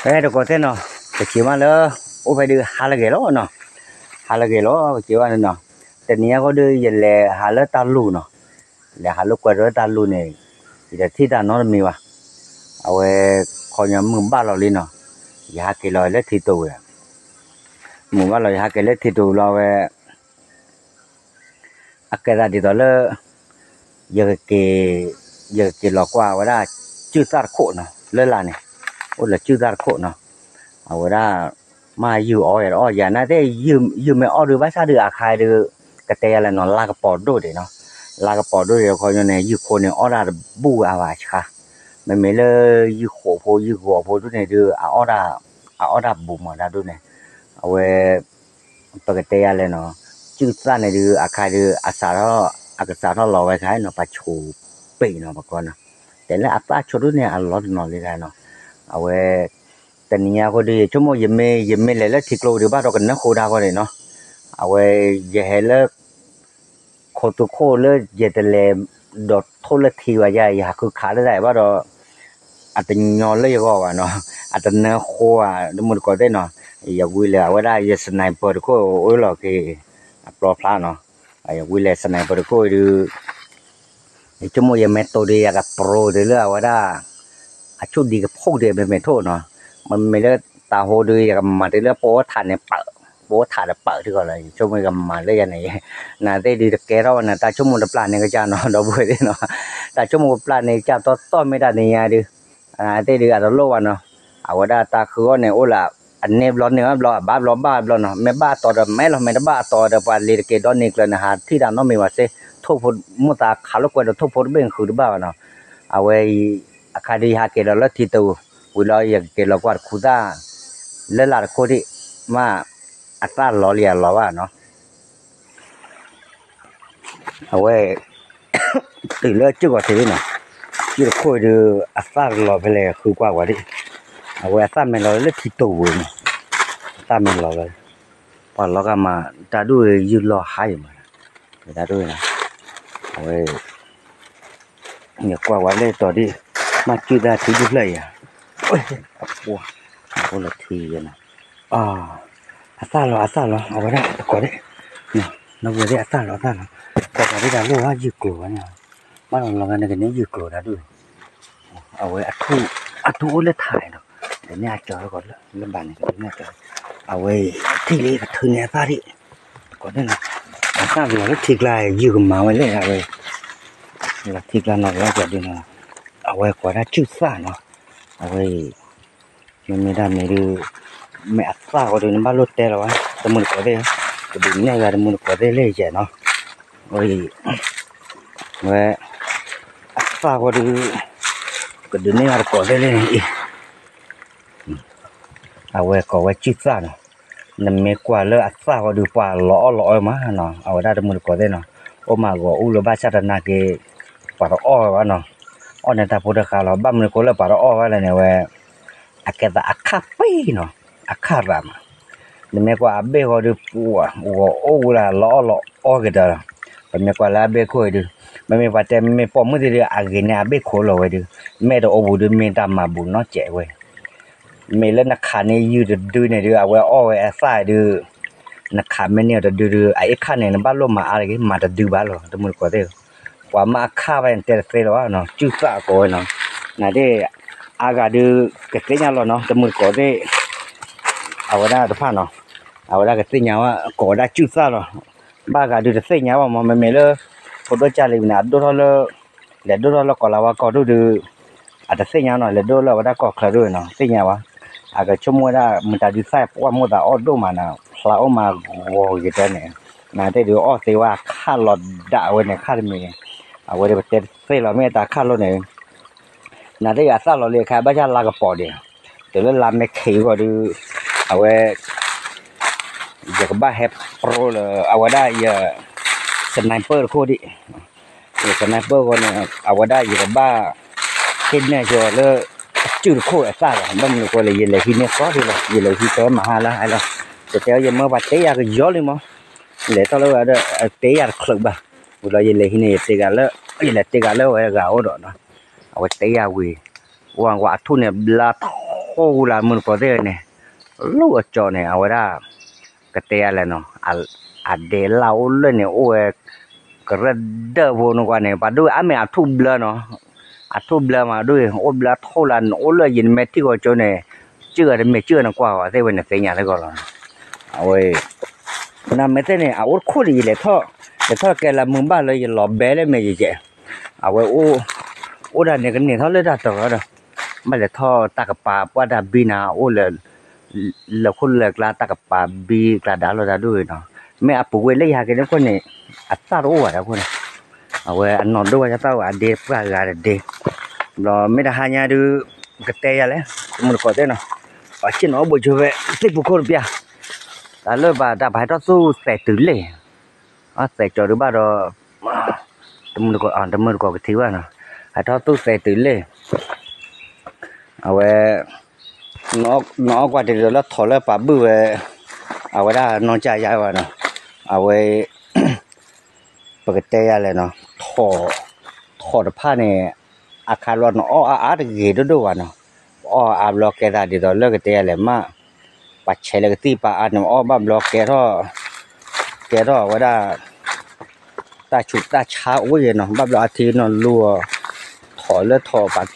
ဖဲတကိးသ့ၣ်နီၤ, ပစံးမးလၢ အိၣ်ဖဲဒုးဟါလၢဂဲၤလီၤနီၤ, ဟါလၢဂဲၤလီၤ ပစံးဘၣ်နီၤ, တနံၤညါဃီဒီး ယလဲၤဟးလၢတၢ်လူၢ်နီၤ, လဲၤဟးလၢကွဲးဒီးတၢ်လူၢ်န့ၣ်, ယတထံၣ်တၢ်နီတမံၤဘၣ်, အဝဲ ခီညီမုၢ်ဘၣ်လီၤလံနီၤ, ယဟးက့ၤလီၤလၢထံတိၤဝံၤ, မုၢ်ဘၣ်လီၤ ယဟးက့ၤလၢထံတိၤလီၤ အဝဲ အကဲသးဒ်သိးလၢ ယကက့ၤ ယကက့ၤလီၤကွၢ်ဝဲဒၣ် စုၣ်သၣ်တခိၣ်နီၤ လၢလာ်န့ၣ်, အိၣ်လၢစုၣ်သၣ်တခိၣ်နီၤ, အဝဲဒၣ် မ့ၢ်ယုၢ်အီၣ်ယၤတအီၣ်ယၤ နာ်သ့ၣ် ယုၢ်မ့ၢ်အီၣ်ဒုး ဘၣ်ဆၣ်ဒုးအခါဒုး ကတဲယၤလဲၣ်နီၤ လါကပီၤဒိၣ်ဒံးနီၤ, လါကပီၤဒိၣ်ဒံးခီညီန့ၣ် ယုၢ်ခိန့ၣ် အီၣ်ဒၣ်တဘူၣ်အါဘၣ်ဆါ, မ့မ့ၢ်လၢ ယုၢ်ဃိးဖိ ယုၢ်ဂီၤဖိဒုန့ၣ်ဒုး အအီၣ်ဒၣ် အအီၣ်ဒၣ်ဘူးမးတၢ်ဒိၣ်န့ၣ်, အဝဲ ပကတဲယၤလဲၣ်နီၤ, စုၣ်သၣ်န့ၣ်ဒုး အခါဒုး အစးထီၣ် အကစးထီၣ်လီၤဝဲခါနီၤ ပှၤဆိးပ့ၤနီၤ ပကီနီၤ, တဲလၢအသၣ်ဆိဒုန့ၣ် အလီၤတနီၤလံခါနီၤ, အဝဲ တနံၤညါဃီဒီး ယဆိကမိၣ် ယမ့ၢ် ယမ့ၢ်လဲၤလၢထံကျိဒုး ဘၣ်ဒီးကနၢဃိတၢ်ဃီန့ၣ်နီၤ, အဝဲ ယဟဲလၢ ခိသူခိၣ်လၢယတလဲၤ ဒီးထိၣ်လၢထံဝဲယၤ ယဟးဃုခးလၢတၢ်ဘၣ်ဒီး အတညီလၢယဂီၢ်ဘၣ်နီၤ, အတနၢဃိဧါ တမုၢ်တကိးသ့ၣ်နီၤ, ယဝံၤလဲၤအဝဲဒၣ်ယ sniper တခိၣ်အိၣ်လီၤက့ၤ အပျီဖျါနီၤ, ယဝံၤလဲၤ sniper တခိၣ်ဒုး ယဆိကမိၣ်ယမဲာ်တိၤဒီး ယကပြိၤတုၤလၢအဝဲဒၣ် အဆူၣ်ဒံကဖှိၣ်ဒီး မ့မ့ၢ်ထိၣ်နီၤ, မ့မ့ၢ်လၢတၤဟိဒုး ယကမၤတုၤလၢပအိၣ်ထးန့ၣ်ပာ်, ပအိၣ်ထးဒီးပာ်ထံကီၢ်လီၤ, ယဆိကမိၣ်ယကမၤလၢယၤန့ၣ်, နာ်သ့ၣ်ဒုးတကဲထီၣ်ဝဲန့ၣ် တၢ်ဆိကမိၣ်တပျၢ်န့ၢ်ကစၢ်နီၤ ဒီပုၢ်ဝဲၢ်သ့ၣ်နီၤ, တၢ်ဆိကမိၣ်ပျၢ်န့ၢ်ကစၢ်တီတီမ့ၢ်တၢ်နံၤညါဒုး, နာ်သ့ၣ်ဒုးအတလိၣ်ဘၣ်နီၤ, အဝဲဒၣ်တၢ်ဃုအီၣ်န့ၣ်အိၣ်လၢ အန့ၢ်ဘျီန့ၢ်ဘျီ အဘၣ်ဘျီဘၣ်ဘျီနီၤ, မ့ၢ်ဘၣ်အတီဒီးမဲလီၤ မ့ၢ်တဘၣ်အတီဒီး ပှၤလ့ၤတက့ၤဒီန့ၢ်ကျၢၤန့ၣ် ဟးထံၣ်တၢ်နီတမံၤဘၣ်စ့, ထိၣ်ဖိ မိၢ်သးခးလိာ်ကွဲဒီးထိၣ်ဖိတဘ့ၣ်ဃုတဘၣ်ဘၣ်နီၤ, အဝဲအံၤ အခါဒုးယဟးက့ၤလီၤလၢထံတိၤ ဝံၤလီၤ ယကက့ၤလီၤကွၢ်တခူသၣ် လၢလာ်တခိၣ်ဒံး, မ့ၢ်အသၣ်လီၤလံအလီၤဘၣ်နီၤ အဝဲ တုၤလၢစုၣ်ကီၢ်ထံးလံနီၤ, စုၣ်တခိၣ်ဒုး အသၣ်လီၤဖဲလဲၣ်ဃုကွၢ်ကွၢ်ဒံး, အဝဲအသၣ်မ့ၢ်လီၤလၢထံတိၤဝံၤနီၤ, အသၣ်မ့ၢ်လီၤလီၤ, ပှၤလီၤဂာ်မး တၢ်ဒိၣ်ယုၢ်လီၤဟါယံၤမး, တၢ်ဒိၣ်နီၤ, အဝဲ ယကွၢ်ဝဲလၢတီၤဒံး, မ့ၢ်စုၣ်တၢ်ထံဒူၣ်ဖျၢၣ်ယၤ, အပှၤ အဖိလီၤထံယဲနီၤ, အသၣ်လီၤ အသၣ်လီၤ အဝဲဒၣ်တကိးဒံး, နီၢ်ဝဲဒၣ်အသၣ်လီၤ အသၣ်လီၤ, တကိးဒံးတၢ်လိၣ်ဝဲယုၢ်ကျိၤဝဲန့ၣ်, ဘၣ်လီၤလီၤဂာ်န့ၣ်ကန့ၢ်ယုၢ်ကျိၤတၢ်ဒိၣ်, အဝဲ အထူၣ်အိၣ်လၢထးနီၤ, ကန့ၢ်အကၠီၤလၢကီးလၢဘၣ်န့ၣ် ကန့ၢ်အကၠီၤ, အဝဲ ထံၣ်လံကထုးန့ၢ်အသၣ်ဒံး, တကိးဒံးနီၤ, အသၣ်လီၤလၢထံကျါ ယုၢ်ကမၤဝဲလဲၣ် အဝဲ လီၤထံကျါနီၤ လီၤကီးဒံးနီၤ, အဝဲကိးဒၣ်စုၣ်သၣ်နီၤ, အဝဲအံၤ မ့မ့ၢ်ဒၣ်မ့ၢ်ဒုး မ့ၢ်အသၣ်ဃီဒုး နဘၣ်လိၣ်တဲလီၤဝဲ တမုၢ်တကိးသ့ၣ်, ကဒုးနဲၣ်ဂၤတမုၢ်တကိးသ့ၣ်လၢယဲၢ်နီၤ, အဝဲအံၤ ဝဲ အသၣ်ဃီဒုး ကဒုးနဲၣ်ဂၤတကိးသ့ၣ်လၢန့ၣ်အံၤ အဝဲကိးဝဲစုၣ်သၣ်နီၤ, နမ့ၢ်ကွၢ်လၢအသၣ်ဃီဒုး ပှၤလီၤအီၣ်လီၤအီမးနီၤ, အဝဲဒၣ်တမုၢ်တကိးသ့ၣ်နီၤ, အိၣ်မးဂီၤအူလၢဘၣ်ဆၣ်တနာ်က့ၤ ပှၤတအီၣ်ဝဲဘၣ်နီၤ, အီၣ်န့ၢ်တၢ်ဖိတဃာ်လီၤ, ဘၣ်မနုၤကိးလၢပှၤတအီၣ်ဝဲလဲၣ်န့ၣ်ဝဲ အကဲသးအခၣ်ပံနီၤ, အခၣ်ရးမး, နမ့ၢ်ကွၢ်အဘ့ၣ်ဃီဒုး ပှၤဂီၤအူဝဲလၢလီၤအီၣ်လီၤအီကတၢၢ်လီၤ, ပမ့ၢ်ကွၢ်လၢအဘ့ၣ်ခိၣ်အံၤဒုး, မ့မ့ၢ်ပှၤတဲမ့ၢ်ပိာ်မုၣ်သ့ၣ်ဒုး အဂ့ၤန့ၢ်အဘ့ၣ်ခိၣ်လီၤဝဲဒုး, မဲာ်တအိၣ်ပူၤဒုး မ့ၢ်တၢ်မၤဘူးနီတစဲးဝဲ မ့ၢ်လၢနခးန့ၢ်ယုၢ်တဒုန့ၣ်ဒုး အဝဲအီၣ်ဝဲအသၣ်ဒုး, နခးမ့ၢ်န့ၢ်အီၤတဒုဒုး အအ့ၣ်ခၣ်န့ၣ် နဘၣ်လိၣ်မၤအါတဂ့ၤ မၤတဒုဘၣ်လီၤ တမုၢ်တကိးသ့ၣ်, ပှၤမ့ၢ်အခၣ်ဘၣ်န့ၣ် တဲတသ့လၢၤဘၣ်နီၤ စုၣ်သၣ်ကိးဝဲနီၤ, နဒၣ် အါဂၤဒုး ကသ့ၣ်ညါလီၤနီၤ တမုၢ်တကိးသ့ၣ်, အဝဲဒၣ်တဖၣ်နီၤ, အဝဲဒၣ်ကသ့ၣ်ညါဝဲ ကိးဝဲဒၣ်စုၣ်သၣ်လီၤ, ဘၣ်ဂၤဒုးတသ့ၣ်ညါဘၣ်မး မ့မ့ၢ်လၢ ဖိဒိၣ်ကၢ်လံၤဝံၤန့ၣ် အဒိၣ်ထီၣ်လၢ လဲၤဒိၣ်ထီၣ်လၢကီၢ်လၤဝါကီၢ်ဒိၣ်ဒုး, အတသ့ၣ်ညါနီၤ လဲၤဒိၣ်လၢအဝဲဒၣ်ကီၢ်ချၢဒိၣ်နီၤ သ့ၣ်ညါဝဲ, အကဆိကမိၣ်ဝဲဒၣ် မတၤဒုးသၣ်ပှၢ်မိၢ်သးအီၣ်ဒိၣ်မးနီၤ ဖျါအိၣ်မးဂီၤဂ့ၤတၢ်န့ၣ်, နသ့ၣ်ဒုးအီၣ်သ့ဝဲအခၣ်လီၤဒၣ်ဝဲန့ၣ် ခါတမံၤန့ၣ်, အဝဲဒၣ်ပတဲသ့လီၤ မ့ၢ်တၢ်ခၣ်လိၤန့ၣ် နသ့ၣ်အသၣ်လီၤလံအခါ ဘၣ်ဆၣ်လါကပီၤဒံး, တုၤလၢလါမ့ၢ်ခံးအဂီၢ်ဒုး, အဝဲ ယကဘၣ်ဟဲပြိလၢ အဝဲဒၣ်ယ sniper တခိၣ်ဒံး, ယ sniper အဂီၢ်န့ၣ် အဝဲဒၣ်ယကဘၣ် ဟံးန့ၢ်ကီးလၢ စုၣ်တခိၣ်အသၣ်လီၤ, ဘၣ်မနုၤဃိလဲၣ် ယလဲၤဟံးန့ၢ်သီဒံးလီၤ ယလဲၤဟံးတၢ်မဟါလၢဟဲလီၤ, ကတဲယမၢပှၤတဲယၤကယီလံမး, လဲၤထီၣ်လၢဝဲဒီး တဲယၤတချုးဘၣ်, ဝံၤလီၤယလဲၤဟံးန့ၢ်ယတ့ဂၤလၢ ယလဲၤတ့ဂၤလၢဝဲဂၤအိၣ်ဒီးနီၤ, အဝဲတဲယၤဝံၤ, ဝဲအထူၣ်န့ၣ်ဘျါထီ အကိၢ်ဂူလၢမုၢ်တကိးသ့ၣ်န့ၣ်, လၢအကၠီန့ၣ် အဝဲဒၣ် ကတဲယၤလဲၣ်နီၤ, အဒဲးလၢ်အိၣ်လၢန့ၣ် အိၣ်ဝဲ ကရၢၢ်ဒၢးဖိနကွၢ်န့ၣ် ပှၤဒိၣ်အါမ့ၢ်အထူၣ်ဘျၢနီၤ, အထူၣ်ဘျၢမးဒိၣ် အိၣ်ဘျၢထီၣ်လၢနအိၣ်လၢယနမဲာ်ထံၣ်ကီၤကၠိန့ၣ်, စ့ၢ်ကီးတမ့ၢ်စ့ၢ်ကီးနကွၢ်အီၤသ့ၣ်ဝဲန့ၣ်သ့ၣ်ညါစ့ၢ်ကီးလီၤ. အဝဲ နမ့ၢ်သ့ၣ်န့ၣ် အအိၣ်တခိၣ်န့ၣ် ယလဲၤထီၣ်, လဲၤထီၣ်ကဲလၢမုၢ်ဘၣ်လၢယလီၤဘဲလၢမဲာ်ယဲၢ်, အဝဲ အိၣ်ဒၣ်န့ၣ်ကန့ၢ်ထီၣ်လၢတၢ်တရၢဒီး, ဘၣ်လဲၤထီၣ်တၢ်ကပၤပှၢ်တၢ်ဘံနၤအိၣ်လၢ လၢခိၣ်လၢကျါတၢ်ကပၤဘံကျါဒါလိာ်တၢ်ဒိၣ်ဂ့ၤနီၤ, မ့ၢ်အပူၤကွံာ်လၢယဟးက့ၤန့ၣ်ခိၣ်န့ၣ်, အသၣ်တအိၣ်ဘၣ်တၢ်ခိၣ်န့ၣ်, အဝဲအနီၢ်ဒိၣ်ဝဲယသၣ်ဝဲအဒ့ပှၢ်ဂၤတဒ့, ဒီးမ့ၢ်တဟါညါဒုး, ကတဲယၤလဲၣ်, တမုၢ်တကိးသ့ၣ်နီၤ, ပှၤဆ့ၣ်နီၤအိၣ်ဘိးဆိဖဲ သ့ၣ်ပူၤခိၣ်တပျၢ်, တၢ်လၢဘၣ်တၢ်ပဟဲထီၣ်သူၣ်သဲးတုၤလ့ၢ်, အသဲးကၠီၤဒုးဘၣ်ဒီး, တမုၢ်တကိးကထံၣ်ဘၣ်နီၤ, ဟဲထီၣ်သူၣ်သဲးတုၤလ့ၢ်, အဝဲ နအီၣ်ကွၢ်တ့ၢ်ဒီးလၢထိးလၢပာ်ဘုၣ်ဝဲ, အဝဲဒၣ်နီၢ်ကၠၢ်ယါဘၣ်နီၤ, အဝဲ ပကတဲယၤလဲၣ်နီၤ, ထိးတဖၣ်န့ၣ်, အခါလီၤနအီၣ်အါအါတဂ့ၤဒိၣ်ဒိၣ်ဘၣ်နီၤ, ပအီၣ်အါဘျီကဲသးဒ်သိးလၢကတဲယၤလဲၣ်မး, ပှၤဆဲးလၢကသံၣ်ပာ်အါန့ၣ် ပအီၣ်ဘၣ်ဘျီကဲထီၣ်, ကဲထီၣ်အဝဲဒၣ် တၢ်ဆူးတၢ်ဆါအိၣ်ယဲနီၤ, ဘၣ်ဘျီအထံနီၤလူအီၤ, ထိးလၢထိးပာ်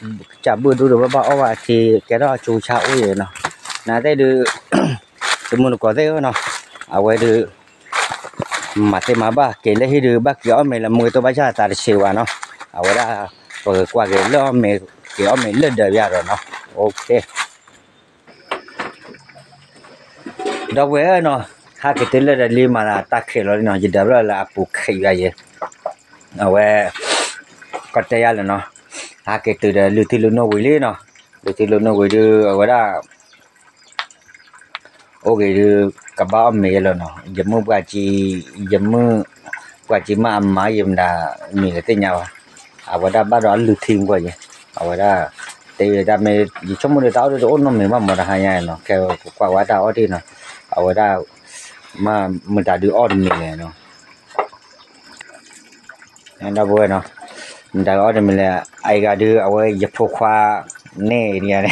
ကစၢ်ဘုၣ်ဒိၣ်ဒိၣ်ဘၣ်ဘၣ်အီၣ်ဘၣ်အထံ, ကဲထီၣ်အဆူးဆါအိၣ်ယဲနီၤ, နသ့ၣ်ဒုး, တမုၢ်တကိးသ့ၣ်နီၤ, အဝဲဒုး, မၤသ့မၤဘၣ်က့ၤလၢဟံၣ်ဒုး ဘၣ်က့ၤအီၣ်မ့ၤလၢမုၢ်ကတိၢ်ဘၣ်ဆၣ်သးတဆံးဘၣ်နီၤ, အဝဲဒၣ်, ပကကွၢ်က့ၤလၢအီၣ်မ့ၤ, က့ၤအီၣ်မ့ၤလၢဒၢးဘၣ်ဒီးနီၤ, ဒီပုၢ်ဝဲၢ်နီၤ, ဟးက့ၤတုၤလၢဒီးလံမၤသးတၢ်ခံးလီၤလံနီၤ, ယဒၢးဘျီလၢအပူၤခံးယၤယဲ, အဝဲ, ကတဲယၤလဲၣ်နီၤ, ဟးက့ၤတုၤဒီးလုၢ်ထံလုၢ်နိဝံၤလံနီၤ, လုၢ်ထံလုၢ်နိဝံၤဒုး အဝဲဒၣ် အိၣ်ဂ့ၤဒုး, ကဘၣ်အီၣ်မ့ၤယဲလီၤနီၤ, ယမုၢ်ပှၢ်ကံ, ယမုၢ်ပှၢ်ကံမးအမၤယမတၤ, မံၤလၢသ့ၣ်ညါဘၣ်, အဝဲဒၣ်ဘၣ်ဒီးအလုၢ်ထံကွၢ်ယဲ, အဝဲဒၣ်, တဲဝဲဒၣ်မ့ၢ်, ယဆိကမိၣ်ဒီးတၢ်အီၣ်ဒုးတအိၣ်နီတမံၤဘၣ်မးတဟါညါနီၤ, ခဲကကွၢ်ဝဲတၢ်အီၣ်တ့ၢ်နီၤ, အဝဲဒၣ်, မ့ၢ်မတၤဒုးအီၣ်တမံၤလဲၣ်နီၤ ဒီပုၢ်ဝဲၢ်နီၤ, မတၤကအီၣ်တမံၤလဲၣ်, အအံၤဂၤဒုး အဝဲယဖိခွါ, န့ၣ်,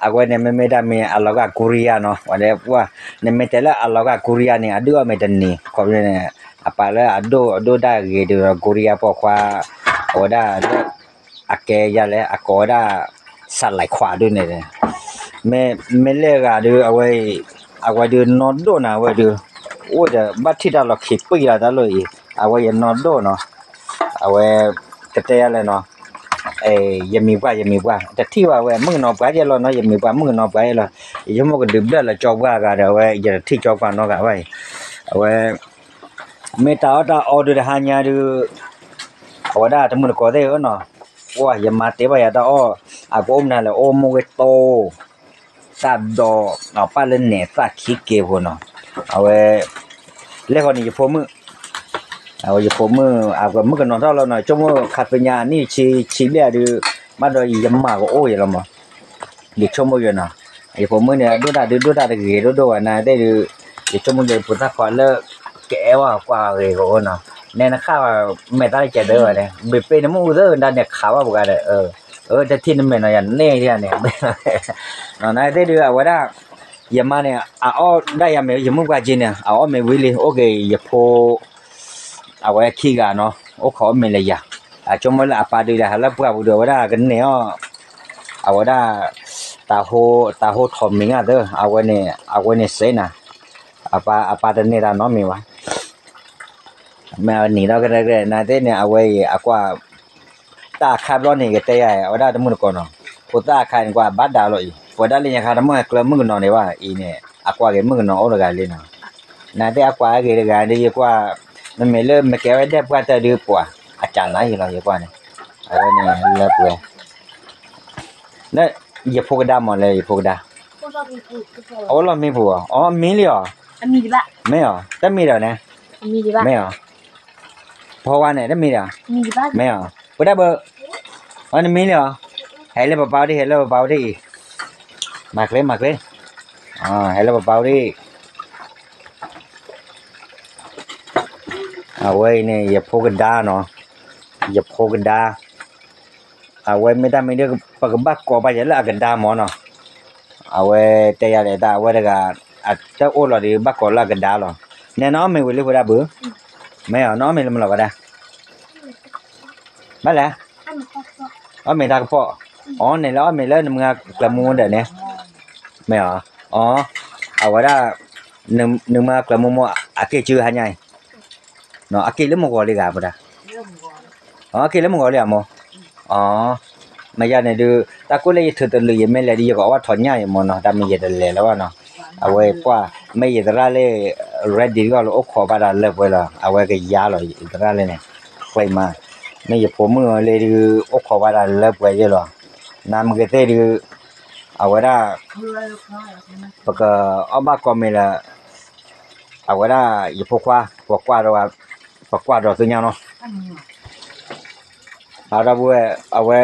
အဝဲန့ၣ်မ့မ့ၢ်ဒၣ်မ့ၢ်အလီၤဂာ်ကိရံယါနီၤ, ဝဲဒၣ်ပှၢ်, နမ့ၢ်တဲလၢအလီၤဂာ်ကိရံယါန့ၣ် အဒုးအီၣ်မ့ၤတန့ၢ်, ခီဖျိန့ၣ်, အပာ်လၢအဒိၣ်အဒိၣ်ဒၣ်ဂ့ၤဒုးဒီးကိရံယါပိာ်ခွါ, အဝဲဒၣ်လၢ အကဲယၤလဲၣ် အကိးဝဲဒၣ်, စးလဲၤခွးဒုးန့ၣ်, မ့ၢ်လဲၣ်ဂၤဒုး အဝဲအံၤ, အဝဲဒုးနီၢ်ဒိၣ်နၤဝဲဒုး, အိၣ်ဒီးဘၣ်ထံၣ်တၢ်လီၤခံးပံၢ်လီၤတၢ်လီၤအံၤ, အဝဲယနီၢ်ဒိၣ်နီၤ, အဝဲ, ကတဲယၤလဲၣ်နီၤ, ယမံၤပှၢ် ယမံၤပှၢ် တထံၣ်ဘၣ်ဝဲ မုၣ်ကနီၤပှၤယဲလီၤနီၤ ယမံၤပှၢ် မုၣ်ကနီၤပှၤယဲလီၤ, ယဆိကမိၣ်ကဒုးဘျၢၣ်လၢကၠီပှၢ်ဂၤဒီး အဝဲယတထံၣ်ကၠီပှၢ်နီတဂၤဘၣ်အံၤ, အဝဲ မ့ၢ်တၢ်အီၣ်တၢ်အီဒုးတဟါညါဒုး, အဝဲဒၣ်တမုၢ်တကိးသ့ၣ်ဧၢနီၤ, ပှၢ်ယမါတဲဘၣ်ယၤတၢ်အီၣ်, အကအိၣ်မနုၤလဲၣ် အိၣ်မိၢ်ဂ့ၤတိ, တၢ်ဒီး, ပၢ်လၢနဲၣ်သၣ်ခံက့ၤဖိနီၤ, အဝဲ, လဲၤဃီန့ၣ်ယဖိမုၣ် အဝဲယဖိမုၣ် အဝဲမုၣ်ကနီၤထီၣ်လီၤနီၤ ဆိကမိၣ်ခါသ့ၣ်ညါအနံၣ်ဆံဆံဘျဲၣ်ဒုး, ဘၣ်ဒီးယမါကအိၣ်ယဲလီၤမး, ယဆိကမိၣ်ယဲနီၤ, ယဖိမုၣ်န့ၣ် အဒိၣ်တၢ်ဒုးဒိၣ်တၢ်တဂ့ၤဒိၣ်ဒိၣ်ဝဲနၤသ့ၣ်ဒုး, ယဆိကမိၣ်ဒီးဖိသၣ်ခွါလၢ, ကအဲၣ်ဝဲကွၢ်ဂ့ၤကအိၣ်နီၤ, နဲနခၣ်ဝဲ, မဲာ်သၣ်တကဲးတၢၢ်ဝဲန့ၣ် ဘ့ၣ်ပ့ၣ်န့ၣ်မ့ၣ်အူသၢဒၣ်န့ၣ်ခးဘၣ်ပှၤဒီး, အၢ တထံၣ်နမဲာ်နီၤယၤန့ၣ်ယၤန့ၣ်, နသ့ၣ်ဒုးအဝဲဒၣ်, ယမါန့ၣ်, အအီၣ်ဒၣ်ယၤမ့ၢ်ယမုၣ်ပှၢ်က့န့ၣ် အအီၣ်မ့ၤဝံၤလံ အိၣ်က့ၤယဖိ အဝဲခံဂၤနီၤ အိၣ်ခိးအီၣ်မ့ၤလၢယၤ, အဆိကမိၣ်လၢအပၢ်ဒုးဒီးဟးလၢပှၢ်ပူၤဒီး အဝဲဒၣ်ကန့ၢ်အီၣ်, အဝဲဒၣ်, တၢ်ဟိ, တၢ်ဟိထိးမံၤဂၤသၢ အဝဲန့ၣ်, အဝဲန့ၣ်စဲးနၤ, အပၢ်, အပၢ်တန့ၢ်တၢ်နီတမံၤဘၣ်, မ့ၢ်အနံၤဒီးကရဲကရဲ နသ့ၣ်န့ၣ် အဝဲအံၤအကွၢ် တၢ်အခါဘျီန့ၣ် ကတဲယၤ အဝဲဒၣ်တမုၢ်တကိးနီၤ, ဖိသၣ်အခါန့ၣ် ကွၢ်ဘၣ်ဒါလီၤအံၤ ပှၤဒၣ်လၢညါခါတမုၢ်ဟဲကျၢမုၣ်ကနီၤန့ၣ်ဘၣ်အံၤန့ၣ် အကွၢ်က့ၤမုၣ်ကနီၤအိၣ်တဂၤလံနီၤ, နသ့ၣ်အကွၢ်အဂ့ၤတဂၤဒီးယကွၢ်, မ့မ့ၢ်လၢမ့ၢ်ကဲဝဲဒၣ်ပှၢ်တၢၢ်ဒုးပှၤ, အကနၤယံၤလီၤယကွၢ်န့ၣ်, အဝဲန့ၣ်လၢပှဲၤ, လၢယဖိကဒါမးလၢယဖိကဒါ, အအိၣ်လီၢ်မံပူၤဧါ, အီ မံလံဧါ, မ့ၢ်ဧါ, တမံဒီးန့ၣ်, မ့ၢ်ဧါ ဖီဝါန့ၣ် တမံၤဒီး, မ့ၢ်ဧါ, ပဒၣ်ဘၢ, အီ နမံလံဧါ, ဟဲလၢပပၢ်အိၣ်ဒံး ဟဲလၢပပၢ်အိၣ်ဒံးအံၤ, မၤကျဲ မၤကျဲ, ဟဲလၢပပၢ်အိၣ်ဒံး, အဝဲအံၤန့ၣ် ယဖိကဒါနီၤ, ယဖိကဒါ, အဝဲမ့ၢ်တၢ်မ့ၢ်ဒ် ပကဘၣ်ကိးပာ်ယဲလၢအကဒါမးနီၤ, အဝဲတဲယၤလဲၣ်တၢ် အဝဲတဂၤ အတၢ်အိၣ်လီၤဒီး ဘၣ်ကိးလၢအကဒါလီၤ. နဲနအီၣ်မ့ၤဝံၤလံဖိဒၣ်ဘု, မ့ၢ်အီၤ နအီၣ်မ့ၤလၢမလီၤဝဲဒၣ်, ဘၣ်လဲၣ်, အီၣ်မ့ၤတၢ်ကပီၢ်, အီၤန့ၣ်လၢအီၣ်မ့ၤလၢနမုၢ်ဂၤကျၢၤမိၢ်မိၢ်ဒီးန့ၣ်, မ့ၢ်အီၤ, အီၤ, အဝဲဒၣ်, နမုၢ်ဂၤကျၢၤမိၢ်မိၢ် အက့ၢ်စုဟါညါအံၤ အက့ၢ်လၢမုၢ်ဂီၤလံဂၤဖိဒၣ်, အက့ၢ်လၢမုၢ်ဂီၤလံဧါမိၢ်, အီၤ, မ့ၢ်ယၤန့ၣ်ဒုး တၢ်ကိၢ်လၢယထုးတလုာ်ယမ့ၢ်လဲၤဒုး ယကအီၣ်ဘၣ်ထီၣ်ညၣ်အံၤမိၢ်နီၤ တၢ်မ့ၢ်ယတလဲၤလၢၤဘၣ်နီၤ, အဝဲပှၢ် မ့ၢ်ယသရၣ်လၢ ready ဂီၢ်လၢအိၣ်ခိးဘၣ်တၢ်လၢပှဲၤလီၤ အဝဲကယါလီၤယသရၣ်လၢန့ၣ်, ကျဲမး, မ့ၢ်ယဖိမုၣ်အီၤလၢဒုး အိၣ်ခိးဘၣ်တၢ်လၢပှဲၤယဲလီၤ, နမ့ၢ်ကသ့ၣ်ဒုး, အဝဲဒၣ် ပကအီၣ်ဘၣ်ကိးမံၤလၢ အဝဲဒၣ်ယဖိခွါ ပကွၢ်ဒီး, ပကွၢ်ဒီးသုညါနီၤ, ဒီပုၢ်ဝဲၢ် အဝဲ,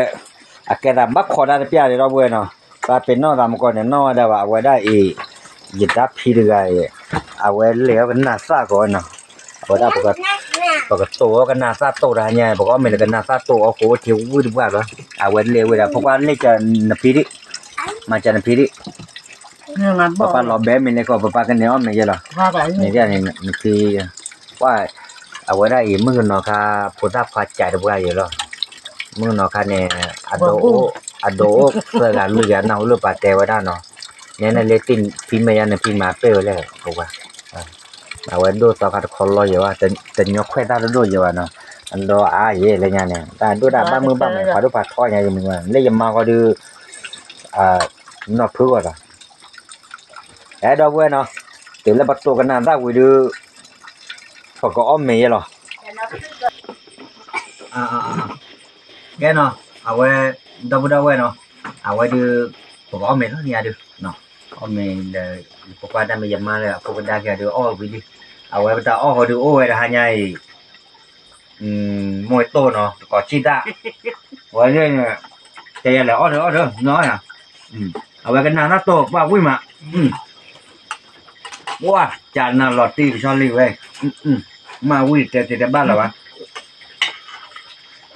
အကဲသးဘၣ်ခိးတၢ်တပျၢ်ဒီး ဒီပုၢ်ဝဲၢ်နီၤ, ပပ့ၤနီၣ်သးမကီၢ်န့ၣ် နီၣ်ဝဲဒၣ်ဘၣ် အဝဲဒၣ်အံၤ, ယတၢ်ဖံတဂၤအံၤ, အဝဲလဲၤအီၣ်ကနၣ်သၣ်ကီးနီၤ, အဝဲဒၣ် ပကတိၤအီၣ်ကနၣ်သၣ်တိၢ်တဟါညါ ပကအီၣ်မ့ၤလၢကနၣ်သၣ်တိၢ်အီၣ်ဃိထံဝံၣ်တပှၢ်ဘၣ်, အဝဲလဲၤဝဲဒၣ် ဖိခွါလဲၤကနဖံဒံး, မၤကနဖံဒံး ပပၢ်လီၤဘဲမ့ၢ်လၢကီၢ် ပပၢ်ကန့ၢ်အီၣ်မ့ၢ်ယဲလီၤ, န့ၣ်ဒ်န့ၣ်နဖံ, ပှၢ်, အဝဲဒၣ်အံၤ မုၣ်ကနီၤခါ ဖိသၣ်ခွါကးတပှၢ်ယဲလီၤ, မုၣ်ကနီၤခါန့ၣ်, အဒိးအိၣ်သၢဂၤလွံၢ်ဂၤ နၢ်ဟူလၢပှၤတဲဝဲဒၣ်နီၤ, နဲနလၢတံၢ်ဖံမ့ၢ်ယါနဖံမၤပ့ၢ်ဝဲလဲၣ် ပဝဲ အဝဲဒိၣ်သီခါတခီလီၤယဲဘၣ်, တညီခွဲးတၢ်တဒိၣ်ယဲဘၣ်နီၤ, အဒီးအါယဲလၢညါန့ၣ် တၢ်ဒိၣ်တၢ်ဘၣ်မုၢ်ဘၣ်မး ဖးဒိၣ်ဖးထီညါယမုၢ်ဘၣ် လၢယမါဃီဒုး, နီၢ်ဖုဂီၢ်ဒီး, အဲ ဒီပုၢ်ဝဲၢ်နီၤ, တုၤလၢပတိၤကနၣ်သၣ်ဝံၤဒုး, ပကအီၣ်မ့ၤယဲလီၤ ကဲနီၤ, အဝဲ, ဒီပုၢ်ဒီဝဲၢ်နီၤ, အဝဲဒုး, ပကအီၣ်မ့ၤလီၤန့ၣ်ဒုး, အီၣ်မ့ၤဒီး, ပကွၢ်တၢ်မ့ၢ်ယမါလၢအဖိကဒါက့ၤဒုးအီၣ်ဝံၤလံ, အဝဲပတၢ်အီၣ်ဃီဒုးအိၣ်ဝဲတဟါညါအံၤ, မိၢ်တိၢ်နီၤ တကိးဆံၣ်တၢ်, ဝဲ, တဲယၤလဲၣ်အီၣ်ဒီးအီၣ်ဒီးနီၤ, အဝဲကနၣ်တၢ်တိၢ်ပှၢ်ဝံၣ်မး ပှၢ် ကနၣ်လီၤတံၢ်ကဆီလံဝဲ, မ့ၢ်ဝံၣ်တဲတဘၣ်လၢၤဘၣ်,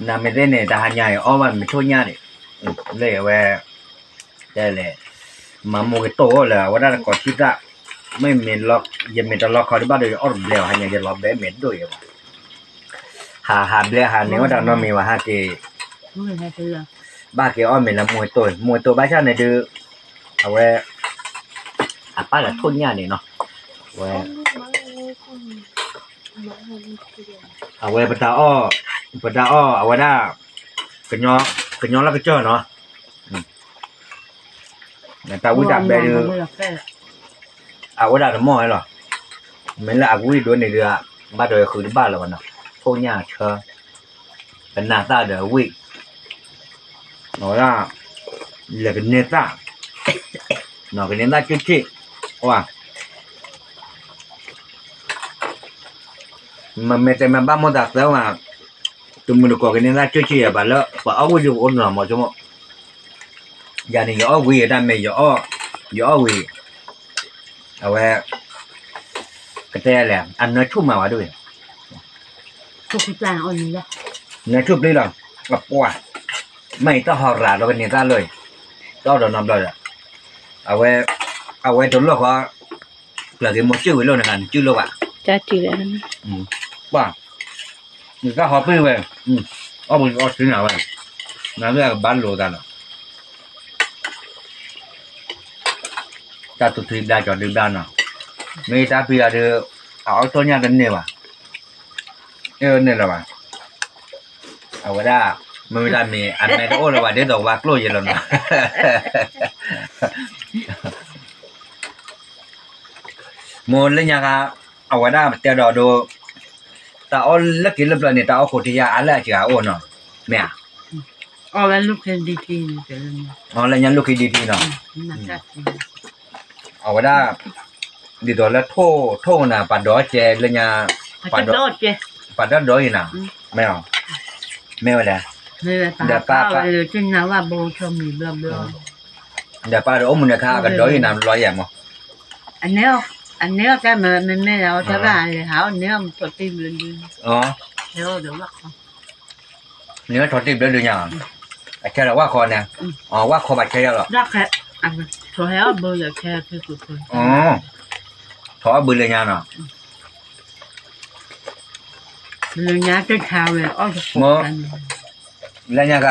နမ့ၢ်သ့ၣ်န့ၣ် တဟါညါအံၤ အီၣ်ဘၣ်မ့ၤထိၣ်ညၣ်န့ၣ်, လၢအဝဲ, တဲလဲၣ်, မၤမိၢ်ကတိၢ်အိၣ်လၢၤ အဝဲဒၣ်တကိးဆံၣ်တၢ်, မ့ၢ်မ့ၢ်, ယမ့ၢ်တလီခီဒုးဘၣ်ဒီးယအီၣ်တဘျဲၣ်အီၤ ဟါညါယလီၤဘဲမ့ၢ်ဒိၣ်ယဲဘၣ်, ဟးဟးဘျဲၣ်ဟးန့ၣ်ဝဲတၢ်နီတမံၤဘၣ် ဟဲက့ၤ, ဘၣ်က့ၤအီၣ်မ့ၤလၢမိၢ်တိၢ်, မိၢ်တိၢ်ဘၣ်ဆၣ်န့ၣ်ဒုး, အဝဲ, အပၢ်လၢထိၣ်ညၣ်န့ၣ်နီၤ, ဝဲ, အဝဲပတၢ်အီၣ်, ပတၢ်အီၣ်အဝဲဒၣ်, ကညီလၢကစၢၢ်နီၤ, တၢ်ဝံၣ်တၢ်ဘဲဒုး, အဝဲဒၣ်တမီၢ်ဝဲလီၤ, မ့ၢ်လၢအဝံၣ်ဒိၣ်န့ၣ်ဒုး, ဘၣ်ဒီးဃုာ်တဘၣ်လၢၤဘၣ်နီၤ, ထိၣ်ညၣ်ဆၢ, ကနၣ်သၣ်ဒီးဝံၣ်, အဝဲဒၣ်, လဲၤကန့ၢ်သၣ်, ကန့ၢ်သၣ်ကၠိဆံၣ်, မ့မ့ၢ်တဲမ့ၢ်ဘၣ်မိၢ်သးသၢဝဲ, တမုၢ်တကိးကန့ၢ်သၣ်ကၠိဆံၣ်ယဲဘၣ်လၢ ပှၤအီၣ်ဝံၣ်ဒုးပအိၣ်နီၤမးဆိကမိၣ်, ယၤန့ၣ် ယအီၣ်ဝံၣ်ယတၢ်မ့ၢ် ယအီၣ်ဝံၣ်, အဝဲ, ကတဲလဲၣ် အနၢဆူၣ်မးဝဲဒၣ်, နၢဆူၣ်ပျံၤလီၤ, အပှၢ်, မ့ၢ်အံၤတၢ်ဟီရၤဒီးကန့ၢ်သၣ်လီၤ, တအီၣ်ဒီးနီတဘျီဒီး, အဝဲ, အဝဲတလိၣ်ဃီ, ကျၢၤက့ၤမိၢ်စုၣ်ဝံၤလိာ်နဂၤနစုၣ်လိာ်ဘၣ်, ပှၢ်, နတၢ်ဟီပ့ၢ်ဝဲ, အီၣ်ဘၣ်အီၣ်ဆူၣ်န့ၣ်ဝဲ, နသ့ၣ်ကဘၣ်လိာ်သးလီၤ တၢ်သူၣ်ထံဘျါကၠီၤဒုဘျါနီၤ, မ့ၢ်တၢ်ဖံဂၤဒီး, အအီၣ်ထိၣ်ညၣ်တန့ၢ်ဘၣ်, အန့ၣ်လၢၤဘၣ်, အဝဲဒၣ်, မ့ၢ်ဝဲဒၣ်မ့ၢ် အမဲာ်တအိၣ်လၢၤဘၣ် ဒ်သိးဝါကျိၣ်ယဲလီၤနီၤ မိၢ်လၢညါခါ, အဝဲဒၣ်တဲဒီးဒိ, တၢ်အီၣ်လၢက့ၤလၢပျၢၤန့ၣ် တၢ်အီၣ်ခိၣ်ထံယါအါလၢအစှၤအိၣ်နီၤ, မ့ၢ်ဧါ, အီၣ်လၢညါလူၢ်ခံဒံထံနီၤ, အဝဲဒၣ်, ဒ်သိးလၢထိၣ်ထိၣ်နၤ ပှၤဒီးကဲလၢညါ, ပှၤဒီးအံၤနၤ, မ့ၢ်, မ့ၢ်ဝဲလဲၣ်, ဒီးပၢ်, ဒီးပၢ်ဒီးအိၣ်မူန့ၣ်ခါ အကဒီးအံၤနၤလီၤယဲၢ်မး, အန့ၣ်အီၣ်တၢ်မ့မ့ၢ် အီၣ်တၢ်ဘၣ်လဲၤဟးအီၣ်န့ၣ်အီၣ်ထီၣ်တ့ၢ်ဘျၢဒု, န့ၣ်အီၣ်ထီၣ်တ့ၢ်ဘျၢဒုညါ, အဆဲးလီၤဝၣ်ခီန့ၣ်, ဝၣ်ခီဘၣ်ဆဲးယါလီၤ, ထီၣ်အီၣ်ဘုလၢညါနီၤ, လၢညါက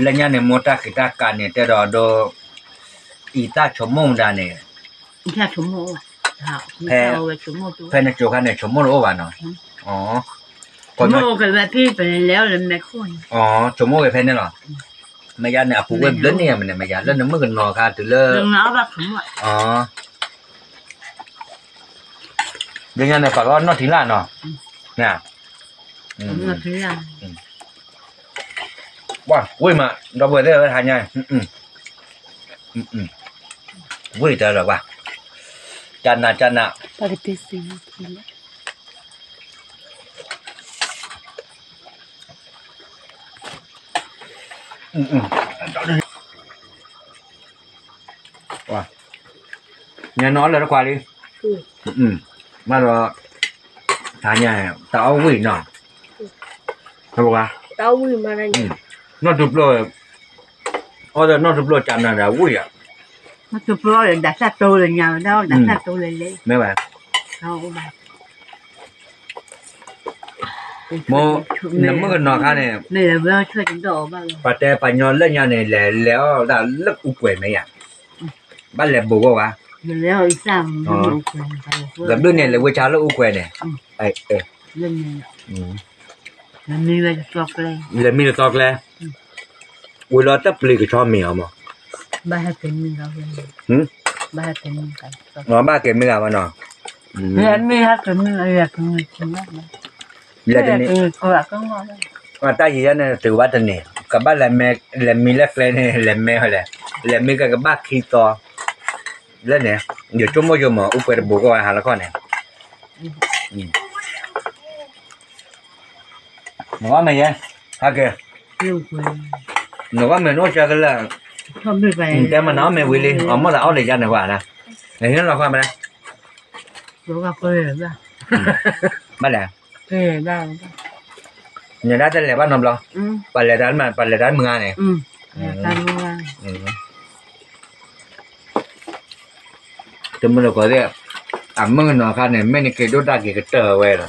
လၢညါန့ၣ် မိၢ်တၢ်ဃံးတၢ်ကးန့ၣ် တဲဒီးဒိ အံသၣ်ဆိကမိၣ်မတၤန့ၣ်, ဖဲနကၠိၤခါန့ၣ် ဆိကမိၣ်တအိၣ်ဘၣ်နီၤ, ဆိကမိၣ်က့ၤဖဲန့ၣ်လီၤ, မ့ၢ်ယါန့ၣ် အပူၤဝဲဘျၢန့ၢ်မ့ၢ်န့ၣ် မ့ၢ်ယါလၢနမုၣ်ကနီၤခါတုၤလၢ လၢညါန့ၣ် ပှၤကအီၣ်နီၣ်ထံလာ်နီၤ, ဝ့ၢ်မး ဒီပုၢ်ဝဲၢ်သ့ၣ်ဝဲဟါညါ, ဝ့ၢ်တၢ်လၢၤဘၣ်, ကနးကနး, ညါနီၤအီၣ်လၢတခွးလံ, မ့ၢ်ဒီး တၢ်ညါ တၢ်အီၣ်ဝံၣ်နီၤ, တၢ်အီၣ်ဝံၣ်မး, နီၢ်တပျိၢ်, အီၣ်ဒီးနီၢ်တပျိၢ်ကနၤဒီးဝံၣ်ဧါ, နီၢ်တပျိၢ်အီၣ်ဒီးဒၣ်ဆၣ်တိလၢညါ, ဒၣ်ဆၣ်တိလၢလဲၣ်, မ့ၢ်ဘၣ် မိၢ်, နမုၣ်ကနီၤခါန့ၣ်, ပှၤတဲပှၤညီလၢညါန့ၣ် လဲၤလဲၤအီၣ်ဒၣ်လၢအူကွဲၤမ့ၢ်ယါ, ဘၣ်လဲၤဘူးဂီၢ်ဝဲ, ကဘျုးန့ၣ် လဲၤဝဲဆါလၢအူကွဲၤန့ၣ်, လဲၤမံတသီကျဲ, ဝံၤလီၤတပျံၤကဆီမ့ၢ်အီၤမး, ဘၣ်ဟဲက့ၤမံဂၤဝဲနီၤ, လဲၤမံဟဲက့ၤမံ, လဲၤတန့ၢ်, တၢ်ယံၤယါန့ၣ် တုၤဘၣ်တန့ၢ်, ကဘၣ်လဲၤမံလၢကျဲန့ၣ် လဲၤမံဝဲလဲၣ်, လဲၤမံကကဘၣ်ခံသီ, လၢန့ၣ်, ယဆိကမိၣ်ယိမး အူကွဲၤတဘူးကီၢ်ဝဲဟးလီၤခီန့ၣ်, နဂီၢ်မ့ၢ်ယဲ, ဟဲက့ၤ, နဂီၢ်မ့ၢ်နအိၣ်ကၢကလၢာ်, တဲမနၤအီၣ်မ့ၢ်ဝံၤလံ အမ့ၢ်သးအီၣ်လၢယါန့ၣ်ဝဲဒၣ်, နဟ့ၣ်လီၤဃီမနုၤ, ဘၣ်လဲၣ်, နဒၣ်တလဲၤဘၣ်နီတဘျီ, ပှၤလဲၤတၢ်မုၢ်ဂၤန့ၣ်, တမုၢ်လၢကီၢ်သ့ၣ်, အမုၣ်ကနီၤခါန့ၣ် မ့ၢ်နက့ၤဒိၣ်တၢ်က့ၤကတၢၢ်ဝဲလီၤ,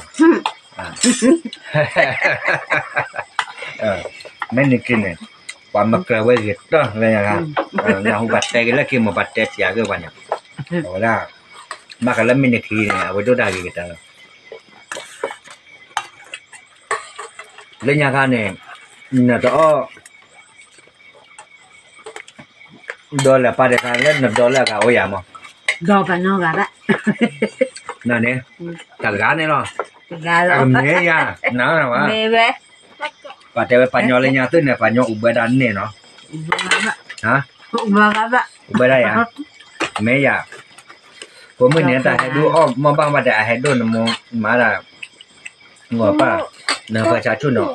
မ့ၢ်နက့ၤန့ၣ်, ပှၤမၤကြၢးဝဲဂ့ၤတၢၢ်လၢညါ, နဟူဘၣ်တဲက့ၤလၢက့ၤမ့ၢ်ဘၣ်တဲပၠးက့ၤပှၤန့ၣ်, အဝဲဒၣ်, ဘၣ်ဃးလၢမ့ၢ်နက့ၤန့ၣ် အဝဲဒိၣ်တၢ်က့ၤကတၢၢ်လီၤ, လၢညါခါန့ၣ်, နတအီၣ် ဒီးလဲၤပာ်တခါလၢနဒီလၢအဂၤအိၣ်ယၤမး, ဒီးပှၤနီၢ်ဂၤဘၣ်, နန့ၣ်, တဂၤန့ၣ်လီၤ, တဂၤလီၤ, မ့ၢ်ယၤ, နဝဲ, ပှၤတဲဝဲပှၤညီလၢညါသုန့ၣ် ပှၤညီအိၣ်ဘှံးဒၣ်န့ၣ်နီၤ, အိၣ်ဘှံးဒၣ်ယၤ, မ့ၢ်ယၤ, ကိးမုၢ်နံၤတၢ်ဟဲဒိၣ်အီၣ်မ့ၢ်ဘၣ်မးဒီး အဟဲဒိၣ်နမိၢ်မၤဒၣ် နပၢ်, နပၢ်ဆါဆူၣ်နီၤ,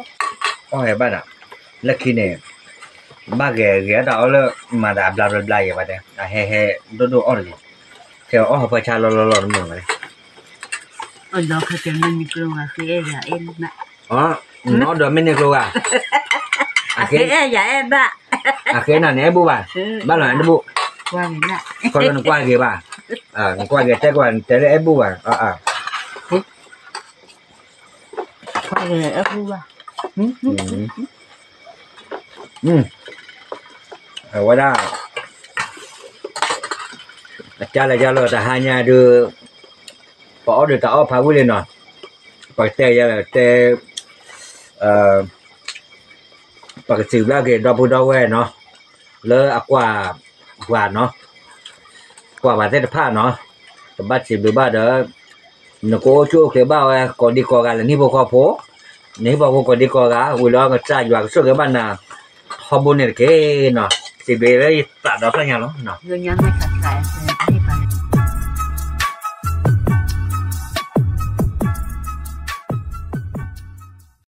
အီၣ်ဟဲဘၣ်ဒီး, လၢခံန့ၣ်, ဘၣ်ဂဲၤဂဲၤတၢ်အီၣ်လၢ မၤသးအဘျါဘျါယဲဘၣ်တဲ, အဟဲဟဲဒိၣ်ဒိၣ်အီၣ်တဂ့ၤ, ခဲအီၣ်ဟီၣ်ဖၢဆါလီၤလီၤလီၤတမုာ်ဘၣ်, အီၣ်ဒီးမ့ၢ်န့ၢ်ကျိဂၤ, အဃဲနၤန့ၣ်အဲၣ်ဘူၣ်ဘၣ်, ဘၣ်လီၤနတဘူၣ်, ခီလၢနကွၢ်ဂ့ၤဘၣ်, နကွၢ်ဂ့ၤတဲကွၢ် နတဲလၢအဲၣ်ဘူၣ်ဘၣ်, အဝဲဒၣ်, အကၢ်လဲၤကၢ်လီၤတဟါညါဒုး, ပအီၣ်ဒုးတၢ်အီၣ်ဖးဝံၣ်လံနီၤ, ပကတဲယၤလၢတဲ, ပကစံးဘျုးက့ၤဒီပုၢ်ဒီဝဲၢ်နီၤ, လၢအကွၢ်ပှၤနီၤ, ကွၢ်ပှၤသ့ၣ်တဖၣ်နီၤ, ကဘၣ်စံးဘျုးဘၣ်ဒီး, နကအိၣ်ဆူၣ်အိၣ်ချ့ဘၣ်ဝဲ ကိးဒံကိးဂၤလၢနဟံၣ်ဖိဃီဖိ, နဟံၣ်ဖိဃီဖိကိးဒံကိးဂၤ ဝံၤလီၤကစၢ်ယွၤကဆိၣ်ဂ့ၤဘၣ်နၤ, ထီဘိန့ၣ်တက့ၢ်နီၤ, စံးဘျုးလၢယသးဒီဖျၢၣ်ညါလီၤ, လၢညါမ့ၢ်ခါခါ